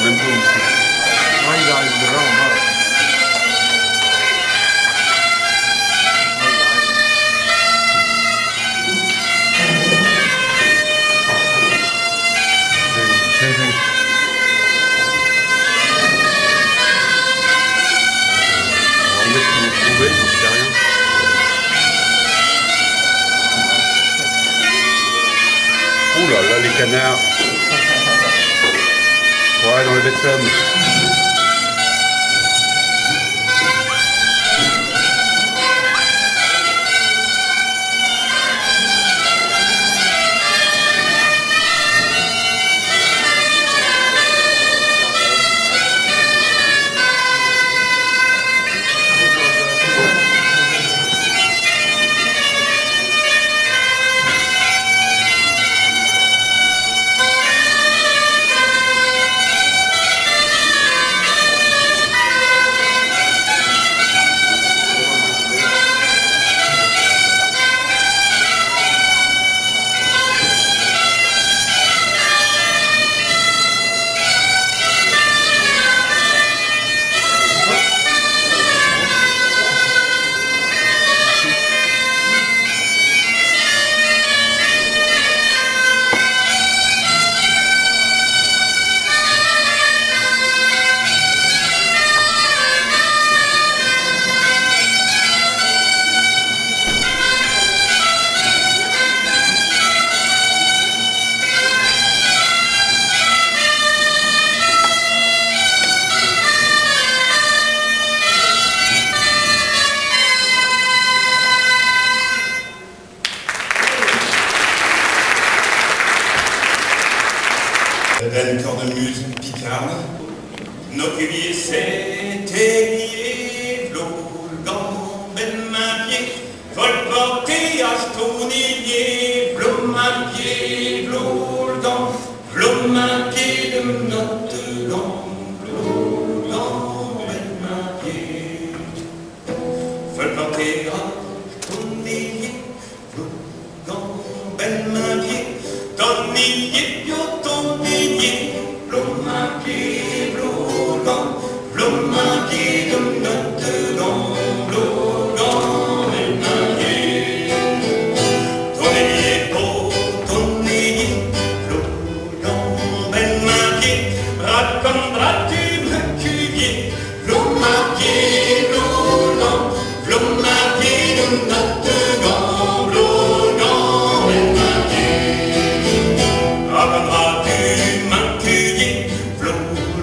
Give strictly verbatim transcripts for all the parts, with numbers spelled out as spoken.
Même pas où c'est. Ouais, ils arrivent de là en bas. Alors, où est-ce qu'ils vont trouver ? J'en sais rien. Oh là là, les canards. Ouais, dans le Vexum. D'un corps de musique picarde. Nos cuviers s'étaient liés, v'là l'gant, ben min pied, faut l'porter à ch'tonnier, v'là min pied, v'là l'gant, v'là min pied de m'note gant, v'là l'gant, ben min pied. Faut l'porter à ch'tonnier, v'là l'gant, ben min pied, tonnier, pied, tonnier, v'là min pied, v'là l'gant, v'là min pied de m'note gant, v'là l'gant, ben min pied. Tonnier, pied, tonnier, v'là l'gant, ben min pied, raconte-moi, tu me cuvier, v'là min pied, v'là l'gant, v'là min pied de m'note gant, v'là l'gant, ben min pied. Raconte-moi, tu me cuvier, v'là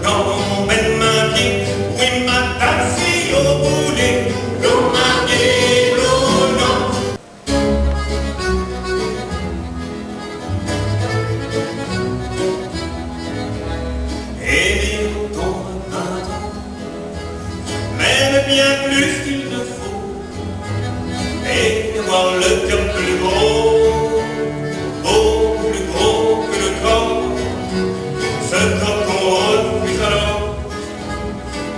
l'gant, ben min pied, oui, ma tasse au boulet, v'là min pied, v'là l'gant. Aimer autant de printemps, même bien plus qu'il ne faut, et avoir le cœur plus gros, beaucoup plus gros que le corps, ce corps qu'on refuse alors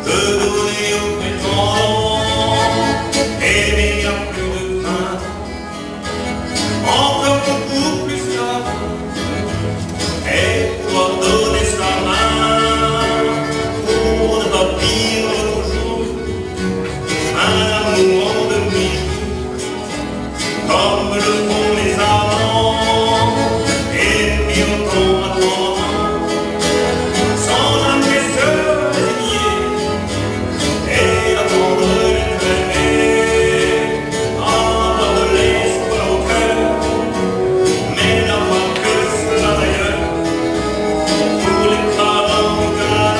de donner au prétendant, aimer à plus de vingt ans, encore beaucoup plus qu'avant, et pouvoir donner sa main pour ne pas vivre toujours un amour en demi-jour. Comme le font les amants, et puis autant attendre, sans jamais se résigner, et attendre d'être aimé, avoir de l'espoir au cœur, mais n'avoir que cela d'ailleurs, pour les cravants du cœur.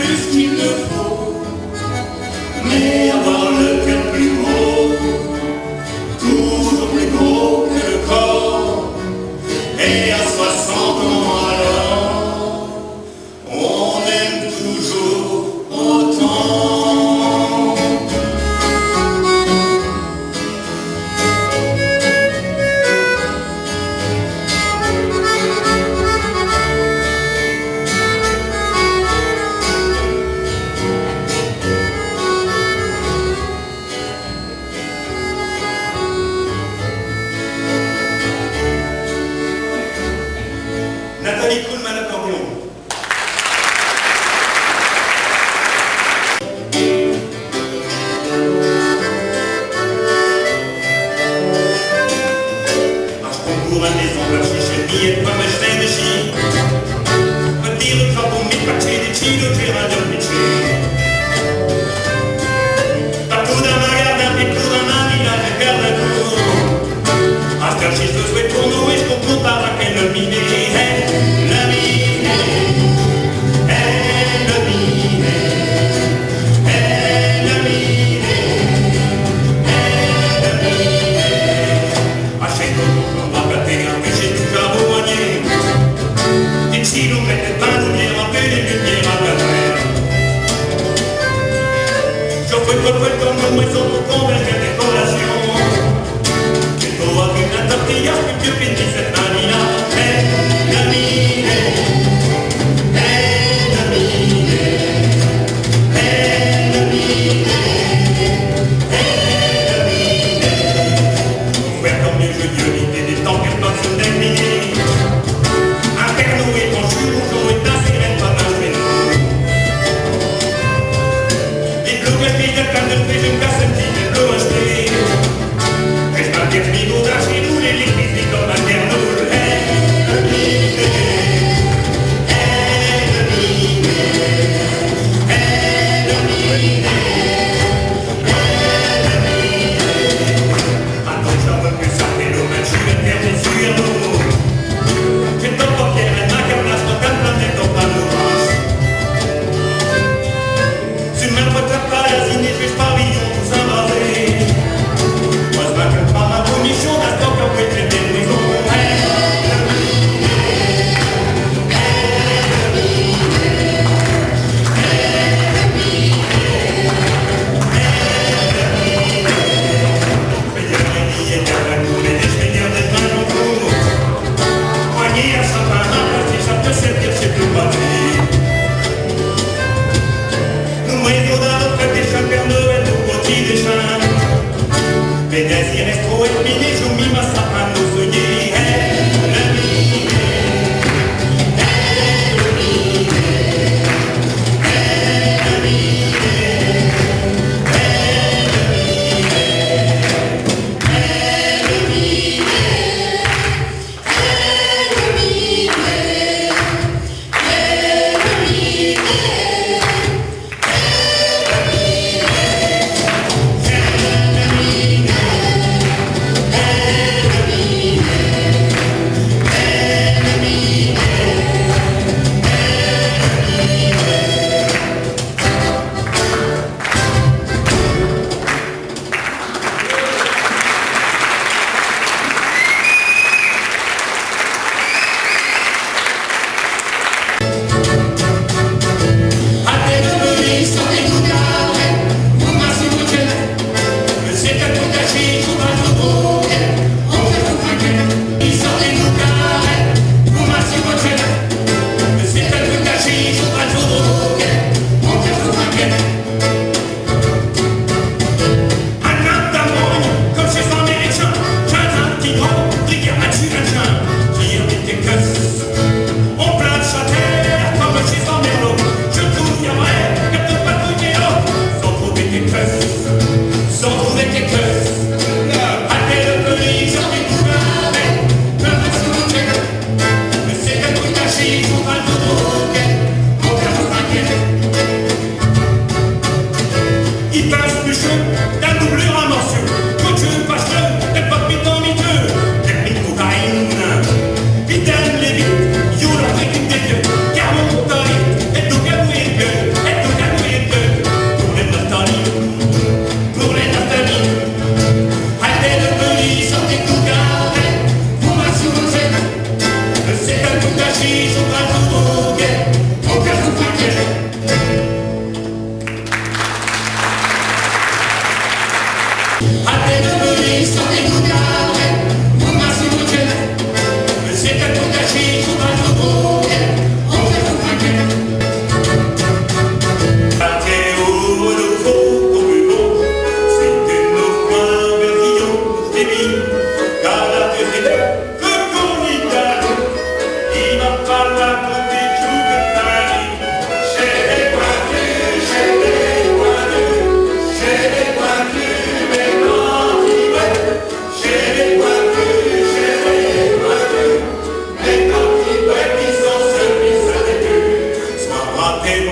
Tout ce qu'il me faut, mais avoir le cœur plus gros, toujours plus gros que le corps, et à soixante ans alors, on aime toujours autant. Nathalie Kuhlmann, accordéon.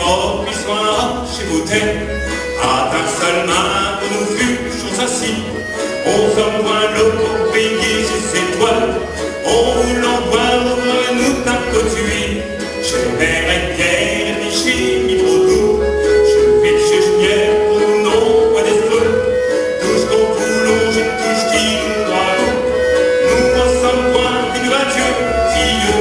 Oh, puis soin chez vos têtes, à ta seule main, où nous fuchons assis. On s'en point l'eau pour payer ses étoiles, on voulons boire, nous t'introduire. Chez Mère et Pierre, ici, mi trop doux, je vais chez Schmier, pour nous non, point d'esprit. Tout ce qu'on voulons, je touche qui nous doit. Nous, on s'en point, figure à Dieu, si Dieu.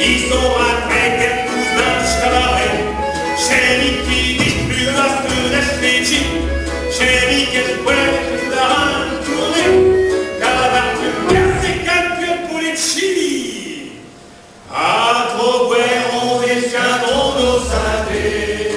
Ils sont rentrés quelques-uns jusqu'à l'arrêt. Chérie qui dit plus vaste de l'Afrique. Chérie, qu'elle pointe la tournée. Car la partie, c'est qu'un pur poulet de Chili. À trop boire, on détiendront nos synthés.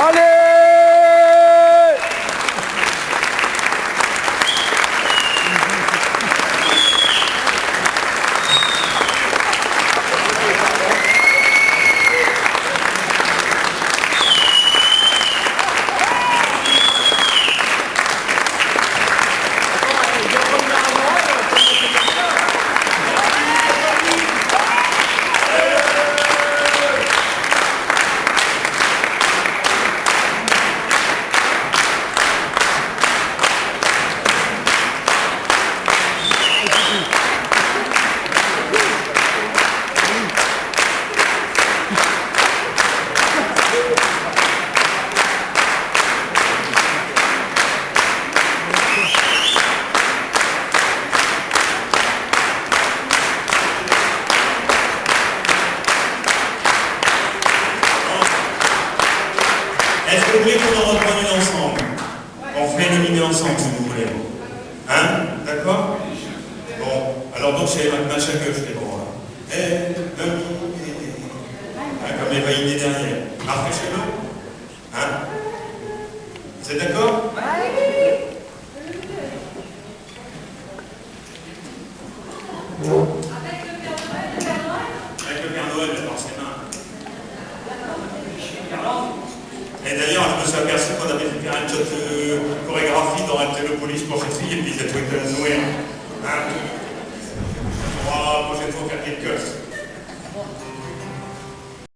Allez ! Est-ce que vous voulez qu'on en reprenne une ensemble ? On fait une mine ensemble, si vous voulez. Hein ? D'accord ? Bon, alors donc, c'est ma, ma chef que je fais pour moi. Eh, eh, eh, eh. Hein, comme les vaillines derrière. Marquez chez nous. Hein ? Vous êtes d'accord ? Avec le Père Noël, forcément. Et d'ailleurs, je me suis aperçu qu'on avait fait faire une petite, euh, chorégraphie dans un Télépolis pour cette fille, et puis cette truc de noir. Hein ? On va la prochaine fois faire quelque chose.